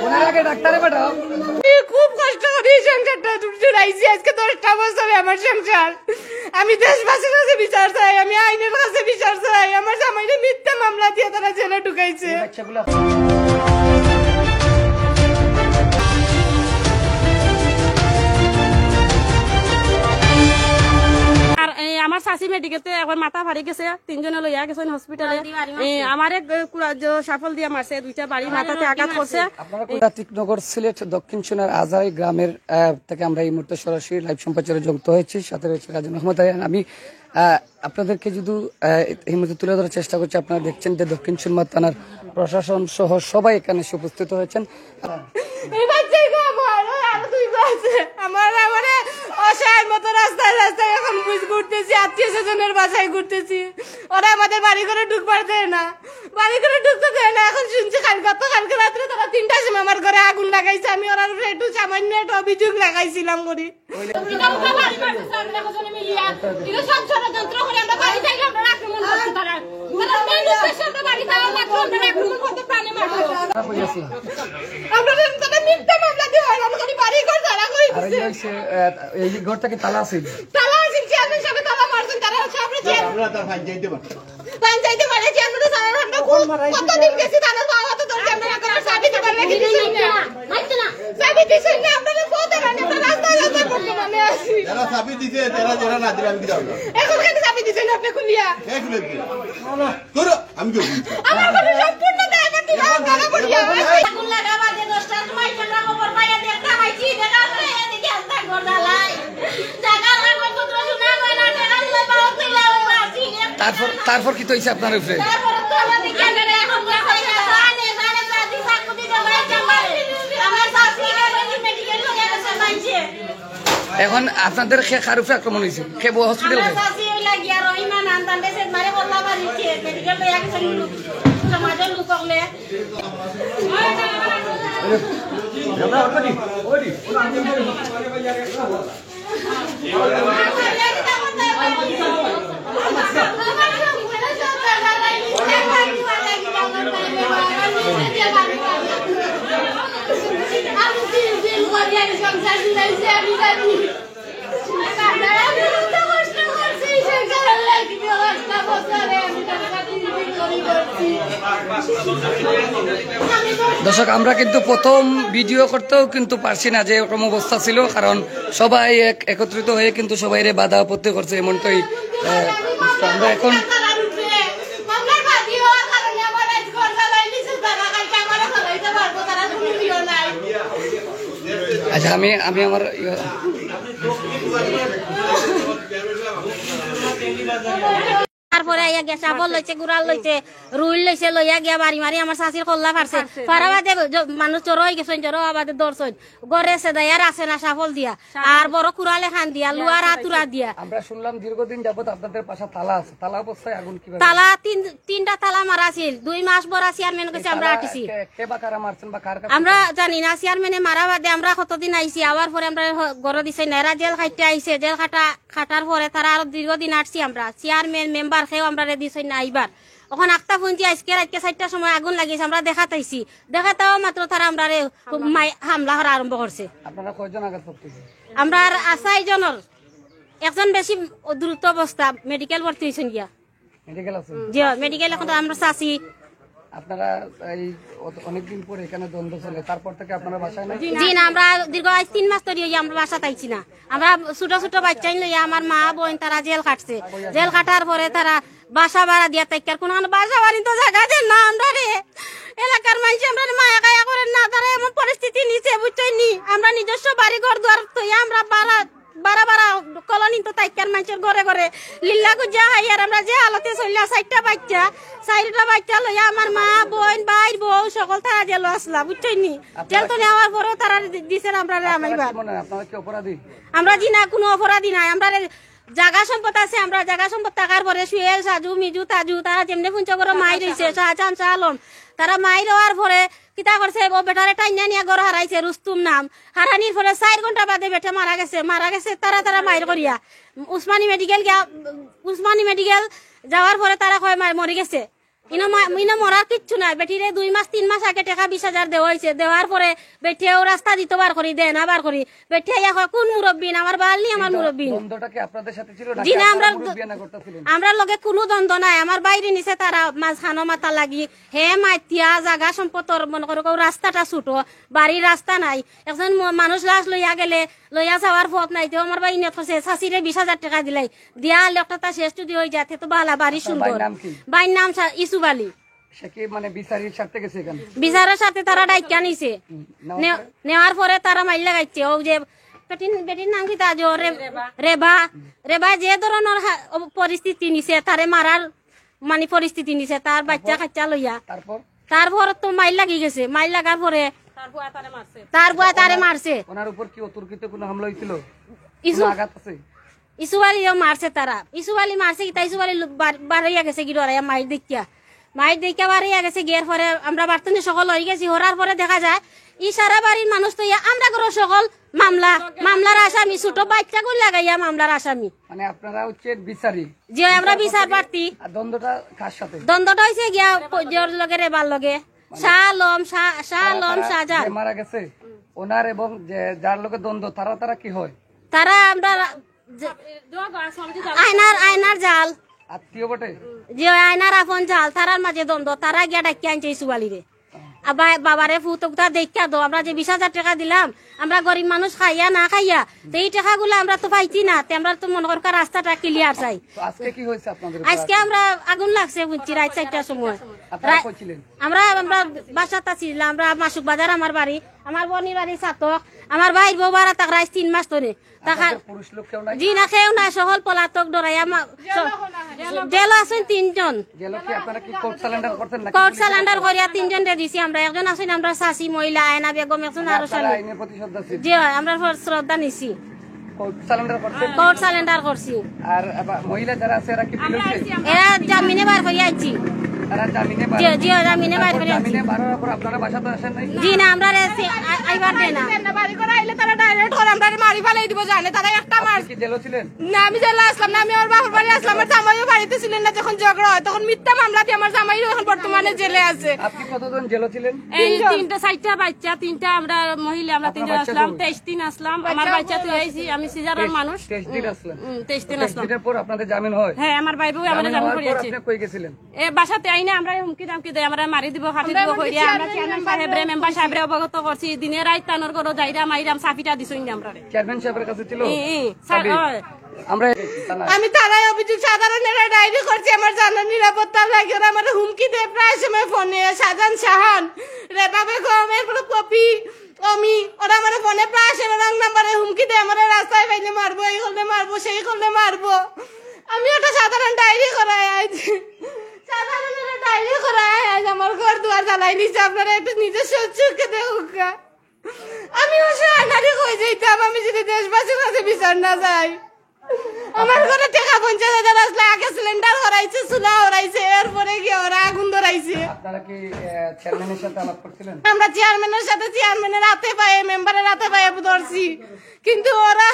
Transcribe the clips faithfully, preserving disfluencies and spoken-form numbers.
ওনার আগে ডাক্তারে পাঠাও। আমি খুব কষ্ট করি এই সংসারটা জুড়াইছি। আজকে দশটা বছরে আমার সংসার। আমি দেশবাসীর কাছে বিচার চাই, আমি আইনের কাছে বিচার চাই। আমার জামাইরে মিথ্যা মামলা দিয়া তারা জেলে ঢুকাইছে। আর এই আমার চাচি মেডিকেলতে একবার মাথা ফাড়ি গেছে, তিনজনে লইয়া গেছেন হসপিটালে। এই আমার এক, এ, কুড়া-, যে শাফল দিয়া মারছে, দুইটা বাড়ি মাথাতে আঘাত করছে। আপনারা কোথায়? ত্রিকনগর সিলেট দক্ষিণ সোনার আজাই গ্রামের, আহ, থেকে আমরা এই মুহূর্তে সরাসরি লাইভ সম্প্রচারে যুক্ত হয়েছি, সাথে রয়েছে রাজন আহমদ আয়ান। আমি, আহ, আপনাদেরকে যদি, আহ, এই মুহূর্তে তুলে ধরার চেষ্টা করছি, আপনারা দেখছেন যে দক্ষিণ সুরমা থানার প্রশাসন সহ সবাই এখানে এসে উপস্থিত হয়েছেন। এই বাচ্চাই গো আমার, ওই আরো দুই গো আছে। আমার, আমারে অসহায় মতো রাস্তায় রাস্তায় এখন বুঝ ঘুরতেছি, আত্মীয় স্বজনের বাসায় ঘুরতেছি। ওরা আমাদের বাড়ি ঘরে ঢুকবার দেয় না, বাড়ি ঘরে ঢুকতে দেয় না। এখন শুনছি কাল, গত কালকে রাত্রে তারা তিনটার সময় আমার ঘরে আগুন লাগাইছে। আমি ওরার উপরে একটু সামান্য একটা অভিযোগ লাগাইছিলাম করি। এটা উল্টা বাড়ি মারছে, স্যার, আমরা কজনে মিলিয়া। এটা সব ষড়যন্ত্র করে আমরা বাড়ি যাইলে আমরা আক্রমণ করছে তারা। তারা মেইন উদ্দেশ্যে আমরা বাড়ি যাওয়ার মাত্র আমরা আক্রমণ করতে প্রাণে মারছে। আমরা তারা মিথ্যা মামলা দিয়ে হয়রান করি, বাড়ি ঘর তারা কই আর এই দিছে। যে, আহ, এই ঘরটা কি তালা আছে? তালা আছে, চেয়ারম্যান সাহেব তালা মারছেন, তারা হচ্ছে আমরা চেয়ার- আমরা তার ফাইন চাইতে পারতাম। পঞ্চায়েতে বাড়ি চেয়ারম্যান স্যার, আমরা কো-, কতদিন গেছি তারা বাবা তো ধরে আমরা এখন চাবি দিবার লাগি দিছেন না। চাবি দিছেন না, আমরা তো কত মানে আমরা রাস্তায় রাস্তায় বর্তমানে আছি। যারা চাবি দিছে, তারা যারা না দিলে আমি কি জানবো? এখন কেন চাবি দিছেন আপনি খুলিয়া? কে খুলে দিছে? করো, আমি কি করব? আমার মানে সম্পূর্ণ দায়ভার দিলাম, তারা বলিয়া। আগুন লাগা বাদে দশটার সময় আমরা খবর পাইয়া দেখতাম আইছি, দেখা যায় এদিকে আস্তা ঘর জ্বালায়। জায়গা আমার কত দূর শোনা যায় না, দেখা যায় বাবা তুলে ওই মারছি। তারপর, তারপর কিতা অইছে আপনার উপরে? তারপর তো আমাদের ক্যামেরা এখন দেখা যায় না, জানে, জানে, জানে, জানে, জানে, আমার শাশুড়ি মেডিকেল নিয়ে গেছে মাইছে। এখন আপনাদের কে কার উপরে আক্রমণ অইছে? কে ব-, হসপিটাল আমার কে? শাশুড়ি ওই লাগিয়া রহিমা নাম জানতে সে মারে বললা বাড়িতে মেডিকেল লইয়া গেছে সমাজের লোক হকলে। দর্শক, আমরা কিন্তু প্রথম ভিডিও করতেও কিন্তু পারছি না, যে এরকম অবস্থা ছিল, কারণ সবাই এক-, একত্রিত হয়ে কিন্তু সবাইরে বাধা আপত্তি করছে, এমনটাই। আহ, আমরা এখন আচ্ছা, আমি, আমি আমার ইয়ে তারপরে আইয়া গিয়া শাবল লইছে, গুড়াল লইছে, রুইল লইছে, লইয়া গিয়া বাড়ি মারি আমার শাশির কল্লা ফারছে। ফারা বাদে জ-, মানুষ জড়ো অই গেছইন, জড়ো অওয়া বাদে ধরছইন। ঘরে সেদাইয়ার আছে না শাবল দিয়া, আর বড় কুড়াল এখান দিয়া, লুয়ার আতুরা দিয়া। আমরা শুনলাম দীর্ঘদিন যাবত আপনাদের বাসা তালা আছে, তালা অবস্থায় আগুন কিভাবে? তালা তিন, তিনটা তালা মারা আছিল। দুই মাস বড় চেয়ারম্যান গেছে, আমরা তালা আটিছি। কে, কে বা কারা মারছেন বা কার কাছে? আমরা জানি না। চেয়ারম্যানে মারা বাদে আমরা কতদিন আইছি, আওয়ার পরে আমরা হ-, ঘরে দিছে না। এরা জেল খাটতে আইছে, জেল খাটা, খাটার পরে তারা আরো দীর্ঘদিন আটছি আমরা। চেয়ারম্যান, মেম্বার কেউ আমরারে দিছে না আইবার। অখন আখতা ফুঞ্জি আজকে রাইতকে চাইরটার সময় আগুন লাগিছে, আমরা দেখাত আইছি। দেখাত আওয়া মাত্র তারা আমরারে মাই-, হামলা করা আরম্ভ করছে। আপনারা কয়জন আঘাতপ্রাপ্ত হয়েছে? আমরা আর আছাই জনর একজন বেশি দ্রুত অবস্থা, মেডিকেল ভর্তি হইছইন গিয়া। মেডিকেল আছে? জি, মেডিকেল এখন তো আমরা চাচি। আপনারা এই অত-, অনেকদিন পরে এখানে দ্বন্দ্ব চলে, তারপর থেকে আপনারা বাসায় নাই? জি না, আমরা দীর্ঘ আজ তিন মাস ধরে অই আমরা বাসাত আইছি না। আমরা ছোট ছোট বাচ্চাইন লইয়া আমার মা বইন তারা জেল খাটছে। জেল খাটার পরে তারা বাসা ভাড়া দিয়া থাইক্কার, কুনু বাসা বাড়ি তো জাগা দেন না আমরারে। এলাকার মাইনষে আমরারে মায়া কায়া করের না, তারা এমন পরিস্থিতি নিছে, বুঝছইন নি? আমরা নিজস্ব বাড়ি ঘর দুয়ার থইয়া আমরা ভাড়া, ভাড়া, ভাড়া কলোনিত থাইক্কার, মাইনষর ঘরে ঘরে লিল্লা গুজা খাইয়ার। আমরা যে হালতে চললা, চাইরটা বাচ্চা, চাইরটা বাচ্চা লইয়া আমার মা, বইন, ভাই, বউ সকল তারা জেলো আছলা, বুঝছইন নি? জেল তো নেওয়ার পরেও তারা দি-, দিছে না আমরারে। আপনারা হামাইবার। কি মনে হয়, আপনারা কি অপরাধী? আমরা জি না, কুনু অপরাধী নাই। আমরারে জাগা সম্পদ আছে, আমরা জাগা সম্পদ থাকার পরে সুয়েল, সাজু, মিজু, তাজু, তারা যেমনে ফুঞ্চা করে মাইর অইছে, শাহজাহান, শাহ আলম, তারা মাইর অওয়ার পরে কিতা করছে, ও বেটারে টাইনা নিয়া ঘর হারাইছে, রুস্তুম নাম। হারানির পরে চাইর ঘন্টা বাদে বেটা মারা গেছে, মারা গেছে তারা, তারা মাইর করিয়া। উসমানী মেডিকেল গিয়া, উসমানী মেডিকেল যাওয়ার পরে তারা কয় মা-, মরি গেছে। ইনো মা-, ইনো মরার কিচ্ছু নাই। বেটিরে দুই মাস, তিন মাস আগে টেকা বিশ হাজার দেওয়া অইছে। দেওয়ার পরে বেটিয়ে অউ রাস্তা দিতো বার করি, দেয় না বার করি। বেটিয়ে আইয়া কয়, "কোন মুরব্বিন? আমার বাল নি, আমার মুরব্বিন।" দ্বন্দ্বটা কি আপনাদের সাথে ছিল? জি না, আমরা মুরব্বিয়ানা করতেছিলেন? আমরার লগে কুনু দ্বন্দ্ব নাই। আমার বাইরে নিছে তারা মাঝখানো মাথা লাগি। হে মাতিয়া জাগা সম্পদর মনে করো কেউ রাস্তাটা ছোট, বাড়ির রাস্তা নাই। একজন ম-, মানুষ লাশ লইয়া গেলে, লইয়া যাওয়ার পথ নাই। তেউ আমার ভাই নিয়ত করছে, "চাচিরে বিশ হাজার টেকা দিলাই। দিয়া লোকটা তার শেষ যদি অই যায়, তে তো বালা বাড়ি আপনার ভাইর সুন্দর।" নাম কি? ভাইর নাম সা-, ইসুফ আলী। সে কি মানে বিচারের স্বার্থে গেছে এখানে? বিচারের স্বার্থে তারা ডাইকা নিছে। হুম, নেওয়ার নে-, পরে? নেওয়ার পরে তারা মাইর লাগাইছে। অউ যে বেটির, বেটির নাম কিতা যে রে-, রেবা। রেবা। রেবা যে ধরনর হা-, অব-, পরিস্থিতি নিছে, তারে মারার মানে পরিস্থিতি নিছে, তার বাচ্চা কাচ্চা লইয়া। তারপর? তারপর তো মাইর লাগি গেছে, মাইর লাগার পরে তার বুয়া তারে মারছে। তার বুয়া তারে ওনার, মারছে। ওনার উপর কি অতর্কিত কোনো হামলা হয়েছিল? ইসু-, কোনো আঘাত আছে? ইসু আলীও মারছে তারা। ইসু আলী মারছে কিতা, ইসু আলী লো-, বার-, বারইয়া গেছে গি ডরাইয়া মাইর দেখিয়া। মাইর দেখিয়া বারইয়া গেছে গিয়ার পরে আমরা বার্তনে সকল অই গেছি। হরার পরে দেখা যায় ই সারা বাড়ির মানুষ তো ইয়া আমরা ঘরর সকল মামলা, মামলার আসামি, ছোট বাচ্চাগুলো লাগাইয়া মামলার আসামি। মানে আপনারা হচ্ছে বিচারী? জি, আমরা বিচার প্রার্থী। আর দ্বন্দ্বটা কার সাথে? দ্বন্দ্বটা হইছে গিয়া প-, জোর লগে রেবার লগে। মানে শাহ আলম, শাহ, শাহ তারা, আলম, তারা শাহজাহান। যে মারা গেছে, ওনার এবং যে যার লগে দ্বন্দ্ব, তারা, তারা কি হয়? তারা আমরা রা-, যে-, আয়নার, আয়নার জাল। আত্মীয় বটে? জি, ওই আয়নার আপন জাল, তারার মাঝে দ্বন্দ্ব, তারা গিয়া ডাকিয়া আনছে ইসু আলীরে। আর বা-, বাবারে ফুত উতা দেখিয়া দো, আমরা যে বিশ হাজার টেকা দিলাম, আমরা গরিব মানুষ খাইয়া না খাইয়া, তো এই টেকাগুলা আমরা তো পাইছি না, তে আমরা তো মনে করকা রাস্তাটা ক্লিয়ার চাই। তো আজকে কি হয়েছে আপনাদের উপর? আজকে আমরা আগুন লাগছে বুঝছি রাত চারটার সময়। আপনারা রা-, কই ছিলেন? আমরা, আমরা বাসাত আছি, আমরা মাসুক বাজার আমার বাড়ি, আমার বনির বাড়ি সাতক, আমার ভাইর বউ বারা তাক রাইস তিন মাস ধরে। তাকা-, আপনাদের পুরুষ লোক কেউ নাই? জি না, কেউ না, সকল পলাতক ডরাইয়া মা-, জেলো আছইন তিনজন। জেলো কি আপনারা কি কোর্ট সারেন্ডার করছেন নাকি কোর্ট পুলিশের সারেন্ডার কাছে? করিয়া তিনজনরে দিছি আমরা, একজন আছইন আমরা চাচি মহিলা আয়না বেগম, একজন মানে আরো আপনারা স্বামী। আইনের প্রতি শ্রদ্ধাশীল? জি, আমরা ফর-, শ্রদ্ধা নিছি। কোর্ট সারেন্ডার করছেন? কোর্ট সারেন্ডার করছি। আর আবার মহিলা যারা আছে এরা কি বের হইছে? এরা জামিনে বার করিয়া আইছি। তারা জামিনে বার? জি, জি, জামিনে বার তারপর করিয়া আইছি। জামিনে বার হওয়ার পর আপনারা বাসাত আসেন নাই? জি না, আমরা রেসি-, আ-, আইবার দেয় না। বাড়ি করে আইলে তারা ডাইরেক্ট করে আমরা মারি ফালাই দিব জানে, তারা একটা মার আপনি কি জেলো ছিলেন? না, আমি জেলা আসলাম না, আমি আমার বাপের বাড়ি আসলাম, আমার জামাইও বাড়িতে ছিলেন না যখন ঝগড়া হয়, তখন মিথ্যা মামলা দিয়ে আমার জামাইও এখন বর্তমানে জেলে আছে। আপনি কতজন জেলো ছিলেন? এই তিনজন। তিনটা, চারটা বাচ্চা, তিনটা আমরা মহিলা, আমরা আপনার তিনজন বাচ্চা আসলাম, কই? তেইশ দিন আসলাম, আমার বাচ্চা বাচ্চা তুই আইছি, আমি সিজারের তেইশ, মানুষ। তেইশ দিন হুম, আসলেন? হুম, তেইশ দিন তেইশ আসলাম। দিনের পর আপনাদের জামিন হয়? হ্যাঁ, আমার ভাইবউ জামিন আমাদের জামিন হওয়ার করিয়া পর আইছে। আপনি কই গেছিলেন? এ বাসাতে আইনা আমরা হুমকি ধামকি দেয়, আমরা মারি দিব, কাটি দিব কইরা, আমরা চেয়ারম্যান সাহেবরে, মেম্বার সাহেবরে অবগত করছি, দিনে রাইত তানর ঘরো যাইরাম আইরাম, চাবিটা দিছইন না আমরারে। চেয়ারম্যান সাহেবের কাছে ছিল? ই, ই, স্যার, চাবি? ওই। আমরা আমি থানায় অভিযোগ, সাধারণ এরা ডায়েরি করছে, আমার জানার নিরাপত্তা লাগে, ওরা আমার হুমকি দেয় প্রায় সময় ফোনে, শাহজাহান শাহান, রেবা বেগম, এরপরে পপি, অমি, ওরা আমার ফোনে প্রায় সময় রং নাম্বারে হুমকি দেয়, আমার রাস্তায় পাইলে মারবো, এই করলে মারবো, সেই করলে মারবো। আমি একটা সাধারণ ডায়েরি করাই আজ, সাধারণ একটা ডায়েরি করাই আজ আমার ঘর দুয়ার জ্বালাই নিছে, আপনারা একটু নিজস্ব চোখে দেখুক। আমি অসহায় নারী কই যাইতাম, আমি যদি দেশবাসীর কাছে বিচার না যাই। আমার ঘরে টেকা পঞ্চাশ হাজার আসলে আগে সিলিন্ডার হরাইছে, চুলা হরাইছে, এরপরে গিয়ে ওরা আগুন ধরাইছে। আপনারা কি, আহ, চেয়ারম্যানের সাথে আলাপ করছিলেন? আমরা চেয়ারম্যানের সাথে, চেয়ারম্যানের হাতে পায়ে, মেম্বারের হাতে পায়ে ধরছি, কিন্তু ওরা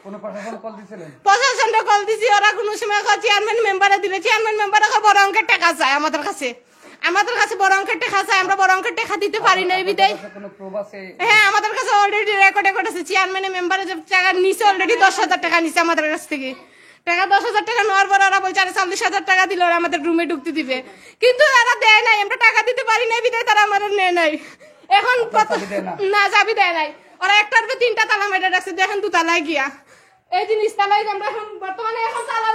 কোনো প্রশাসন কল দিছিলেন? প্রশাসনরে কল দিছি, ওরা কোনো সময় কয় চেয়ারম্যান মেম্বারে দিলে, চেয়ারম্যান মেম্বারে কয় বড় অঙ্কের টেকা চায় আমাদের কাছে। আমাদের কাছে বড় অঙ্কের টেকা চায়, আমরা বড় অঙ্কের টেকা দিতে পারি না, এই বিধায়। আপনাদের কাছে কোনো প্রুফ আছে? হ্যাঁ, আমাদের কাছে অলরেডি রেকর্ড, রেকর্ড আছে। চেয়ারম্যানে মেম্বারে যে টাকা নিছে, অলরেডি দশ হাজার টাকা নিছে আমাদের কাছ থেকে। টাকা দশ হাজার টাকা নেওয়ার পর ওরা বলছে, "আরে, চল্লিশ হাজার টাকা দিলে ওরা আমাদের রুমে ঢুকতে দিবে।" কিন্তু তারা দেয় নাই, আমরা টাকা দিতে পারি না, এই বিধায় তারা আমাদের নেয় নাই। এখন আপনার কত চাবি দেয় না? না, চাবি দেয় নাই। ওরা একটার উপরে তিনটা তালা মেরে রাখছে, দেখেন দুতলায় গিয়া। এই জিনিস তালা, এই যে আমরা এখন বর্তমানে এখন তালা,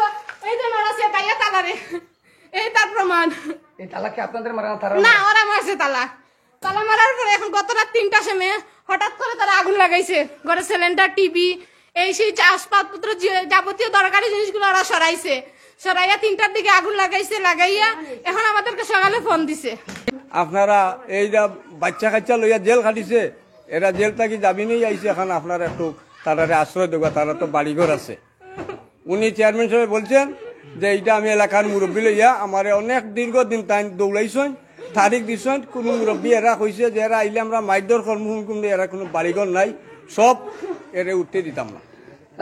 এই যে নড়াছে, তাইয়া তালা রে। এই তার প্রমাণ। এই তালা কি আপনাদের মারা না তারা না, মারা? ওরা মারছে তালা। তালা মারার পরে এখন গত রাত তিনটার সময় হঠাৎ করে তারা আগুন লাগাইছে। ঘরে সিলিন্ডার, টিভি, এই সেই চা-, আসবাবপত্র, যে যাবতীয় দরকারি জিনিসগুলো ওরা সরাইছে। সরাইয়া তিনটার দিকে আগুন লাগাইছে, লাগাইয়া এখন আমাদেরকে সকালে ফোন দিছে। আপনারা এই যে বাচ্চা কাচ্চা লইয়া জেল খাটিছে, এরা জেল থাকি জামিনেই আইছে, এখন আপনারা একটু তারারে আশ্রয় দেবা, তারা তো বাড়িঘর আছে। উনি চেয়ারম্যান সাহেব বলছেন যে এইটা আমি এলাকার মুরব্বী লইয়া আমারে অনেক দীর্ঘ দিন তাই দৌড়াইছইন, তারিখ দিছইন, কোনো মুরব্বী এরা কইছে যে এরা আইলে আমরা মারধর করমু, হুকুম দিয়ে এরা কোনো বাড়িঘর নাই, সব এরে উঠতে দিতাম না।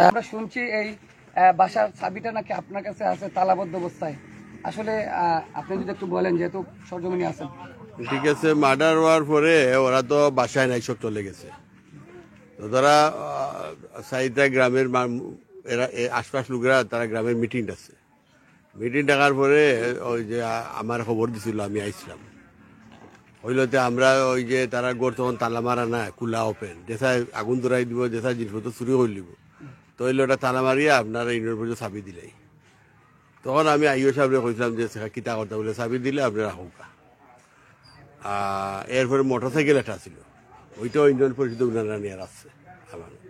আমরা শুনছি এই, আহ, বাসার চাবিটা নাকি আপনার কাছে আছে তালাবদ্ধ অবস্থায়। আসলে আহ, আপনি যদি একটু বলেন, যেহেতু সরজমিনে আছেন। ঠিক আছে, মার্ডার হওয়ার পরে ওরা তো বাসায় নাই, সব চলে গেছে। তো তারা আহ, চাইটা গ্রামের মা- এরা এ- আশপাশ লোকেরা তারা গ্রামের মিটিং ডাকছে। মিটিং ডাকার পরে ওই যে আ- আমার খবর দিছিল, আমি আইছিলাম। হইলতে আমরা ওই যে তারা ঘর তখন তালা মারা না, খোলা ওপেন, যেসা আগুন ধরাই দিব, যেসা জিনিসপত্র চুরি করে নিব। তো হইলো ওটা তালা মারিয়া আপনারা ইউনিয়ন পরিষদ চাবি দিলাই। তখন আমি আইও সাহেবরে কইছিলাম যে, "স্যার, কিতা করতা?" বলে, "চাবি দিলে আপনি রাখুকা।" আর এরপরে মোটরসাইকেল একটা ছিল, ওইটাও ইউনিয়ন পরিষদে উনারা নিয়ে রাখছে আমার।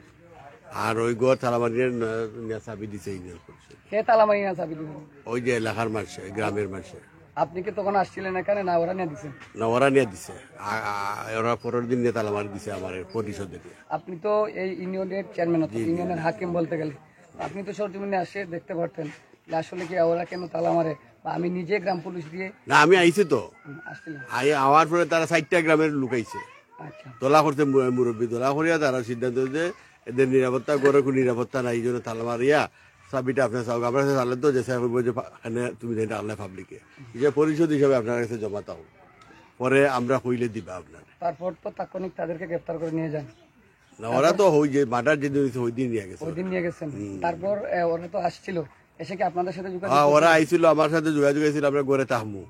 আর ওই ঘর তালা মারিয়ে নিয়ে চাবি দিছে ইউনিয়ন পরিষদ। কে তালা মারিয়ে নিয়ে চাবি দিল? ওই যে এলাকার মানুষে, গ্রামের মানুষে। আপনি কি তখন আসছিলেন এখানে, না ওরা নিয়ে দিচ্ছেন? না, ওরা নিয়ে দিছে। আ- আ- ওরা পরের দিন নিয়ে তালা মারি দিছে আমার পরিষদে নিয়ে। আপনি তো এই ইউনিয়নের চেয়ারম্যান, অর্থাৎ ইউনিয়নের হাকিম বলতে গেলে। আপনি তো সরজমিনে আসে দেখতে পারতেন যে আসলে কি ওরা কেন তালা মারে, বা আমি নিজে গ্রাম পুলিশ দিয়ে না, আমি আইছি তো। আসছিলাম। আই আওয়ার পরে তারা চারটা গ্রামের লোক আইছে। আচ্ছা। দলা করছে মু- মুরব্বী, দলা করিয়া তারা সিদ্ধান্ত যে এদের নিরাপত্তা, ঘরে কোনো নিরাপত্তা নাই, এই জন্য তালা মারিয়া চাবিটা আপনার চাও। আমরা চালে তো যে স্যার কইব যে পা- এখানে তুমি যেটা আনলে পাবলিকে, যে পরিষদ হিসাবে আপনার কাছে জমা তাও, পরে আমরা কইলে দিবা আপনার। তারপর তো তাৎক্ষণিক তাদেরকে গ্রেপ্তার করে নিয়ে যান। না, ওরা তো ওই যে মার্ডার যেদিন হইছে ওই দিন নিয়ে গেছে। ওই দিন নিয়ে গেছেন। তারপর আহ, ওরা তো আসছিল, এসে কি আপনাদের সাথে যোগাযোগ হ্যাঁ, করছিল? ওরা আইছিল, আমার সাথে যোগাযোগ হয়েছিল, আমরা ঘরে থাকমু।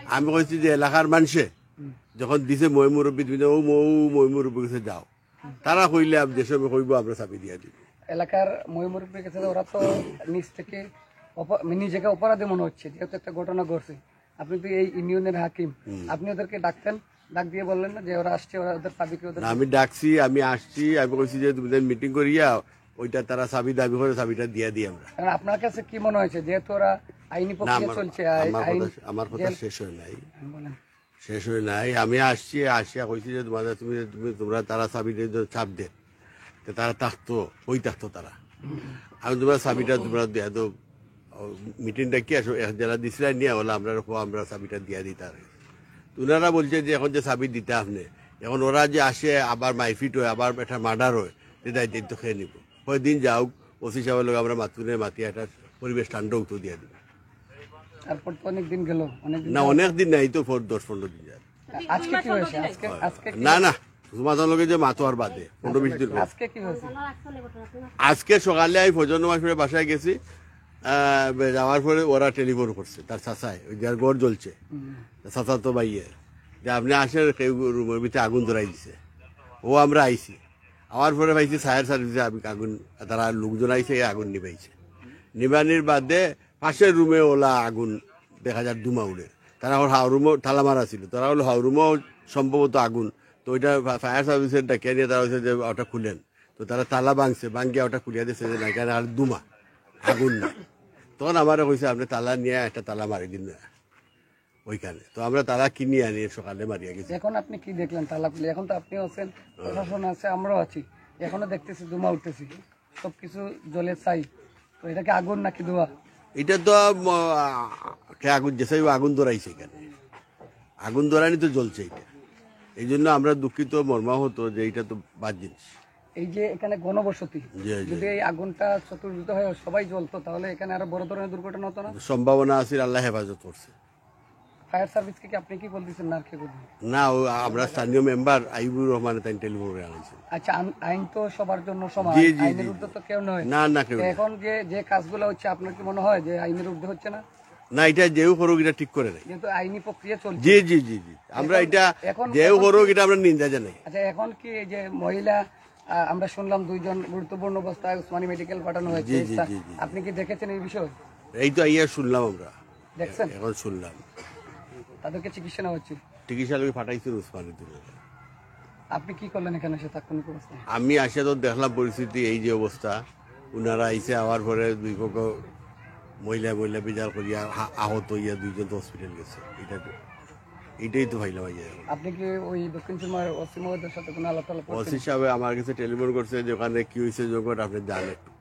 আমি কইছি যে এলাকার মানুষে যখন দিছে ময় মুরব্বী, তুমি ও ম- ও ময় মুরব্বী গেছে যাও, তারা কইলে আমি যে সময় কইব আমরা চাবি দিয়া দিব। এলাকার ময় মুরব্বীর কাছে ওরা তো নিজ থেকে অপ- নিজেকে অপরাধী মনে হচ্ছে, যেহেতু একটা ঘটনা ঘটছে। আপনি তো এই ইউনিয়নের হাকিম, আপনি ওদেরকে ডাকতেন, ডাক দিয়ে বললেন না যে ওরা আসছে, ওরা ওদের চাবিকে ওদের না, আমি ডাকছি, আমি আসছি, আমি কইছি যে তুমি মিটিং করিয়া ওইটা তারা চাবি দাবি করে চাবিটা দিয়া দিই আমরা। কারণ আপনার কাছে কি মনে হয়েছে, যেহেতু ওরা আইনি না, প্রক্রিয়া আমার চলছে, কথা- আই- আমার আইন কথা আমার কথা জেল- শেষ হয় নাই। বলেন। শেষ হয় নাই। আমি আসছি, আসিয়া কইছি যে তোমাদের তুমি তুমি তোমরা তারা চাবি দিয়ে দাও, চাপ দে। তো তারা থাকতো, ওই থাকতো তারা। আমি তোমরা চাবিটা তোমরা দিয়া দাও। মিটিংটা কি আসো, এক জেলা দিছিলা নিয়ে হলে আমরা রাখো, আমরা চাবিটা দিয়া দিই তার। তো ওনারা বলছে যে এখন যে চাবি দিতে আপনি, এখন ওরা যে আসে আবার মাইফিট হয়, আবার একটা মার্ডার হয়, যে দায়িত্ব তো খেয়ে নিব। কয়দিন যাও, ওসি সাহেবের লোক আমরা মাতুনে মাতি একটা পরিবেশ ঠান্ডা উঠো দিয়ে দিব। তারপর তো অনেক দিন গেল, অনেক দিন না, অনেক দিন নাই তো, ফোর দশ পনেরো দিন যায়। আজকে কি হয়েছে? আজকে আজকে কি- না না, তোমার লগে যে মাতো আর বাদে পনেরো বিশ দিন হলো। আজকে কি হয়েছে? আজকে সকালে আমি ফজর নামাজ পড়ে বাসায় গেছি। আহ, বে- যাওয়ার পরে ওরা টেলিফোন করছে, তার চাচায়, ওই যার ঘর জ্বলছে, চাচা তো ভাইয়ে, যে আপনি আসেন, কেউ রুমের ভিতরে আগুন ধরাই দিছে। ও আমরা আইছি, আমার পরে পাইছি ফায়ার সার্ভিসে আগুন, তারা লোকজন আইছে, এই আগুন নিবাইছে। নিবানির বাদে পাশের রুমে ওলা আগুন দেখা যায় ধুমা উড়ে। তারা ওর হাওরুমও তালা মারা ছিল, তারা হলো হাওরুমও সম্ভবত আগুন। তো ওইটা ফা- ফায়ার সার্ভিসের ডাকিয়া নিয়ে তারা হচ্ছে যে ওটা খুলেন। তো তারা তালা ভাঙছে, ভাঙিয়া ওটা খুলিয়া দিচ্ছে যে না, এখানে আর ধুমা, আগুন না। তখন আমারে কইছে, "আপনি তালা নিয়ে একটা তালা মারি দিন না ওইখানে।" তো আমরা তালা কিনি আনি সকালে মারিয়া গেছি। এখন আপনি কি দেখলেন তালা খুলে? এখন তো আপনিও আছেন, প্রশাসন আছে, আমরাও আছি, এখনো দেখতেছি ধুমা উঠতেছি, সবকিছু জ্বলে ছাই। তো এটা কি আগুন নাকি ধোঁয়া? এটা তো ম- কে আগুন, যে সাইব আগুন ধরাইছে এখানে, আগুন ধরানি তো জ্বলছে এটা। এই জন্য আমরা দুঃখিত, মর্মাহত যে এটা তো বাদ জিনিস। এই যে এখানে ঘনবসতি, জি, জি। যদি এই আগুনটা চতুর্দিকে হয়, সবাই জ্বলতো, তাহলে এখানে আরো বড় ধরনের দুর্ঘটনা হতো না? সম্ভাবনা আছে, আল্লাহ হেফাজত করছে। ফায়ার সার্ভিসকে কি আপনি কি বলতেছেন না আর কি বলবেন? না, ও আমরা স্থানীয় মেম্বার আইবুর রহমানে তাই টেলিফোন করে আনাইছে। আচ্ছা, আন- আইন তো সবার জন্য সমান, জি, জি, আইনের জি। ঊর্ধ্বে তো কেউ নয়। না, না, কেউ তো না। এখন যে যে কাজগুলো হচ্ছে, আপনার কি মনে হয় যে আইনের ঊর্ধ্বে হচ্ছে না? না, এটা যেও করুক, এটা ঠিক করে নাই। যেহেতু আইনি প্রক্রিয়া চলছে। জি জি জি জি, আমরা এখন- এটা এখন- যেও এখন- করুক, এটা আমরা নিন্দা জানাই। আচ্ছা, এখন কি এই যে মহিলা, আহ, আমরা শুনলাম দুইজন গুরুত্বপূর্ণ অবস্থায় উসমানী মেডিকেল পাঠানো হয়েছে। জি, জি, জি, জি। আপনি কি দেখেছেন এই বিষয়ে? এই তো আইয়া শুনলাম আমরা, দেখছেন? এখন শুনলাম। তাদেরকে চিকিৎসা নেওয়া হচ্ছে। চিকিৎসা লোকে পাঠাইছে উসমানীতে। আপনি কি করলেন এখানে এসে তাৎক্ষণিক অবস্থায়? আমি আসে তো দেখলাম পরিস্থিতি এই যে অবস্থা, ওনারা আইছে, আওয়ার পরে দুই পক্ষ মহিলা মহিলা বিচার করিয়া হা- আহত হইয়া দুইজন তো হসপিটাল গেছে। এটা তো, এটাই তো পাইলাম আইয়া। আপনি কি ওই দক্ষিণ সুরমার ওসি মহোদয়ের সাথে কোনো আলাপ টালাপ করছেন? ওসি সাহেব আমার কাছে টেলিফোন করছে যে ওখানে কি হয়েছে জগৎ, আপনি যান একটু।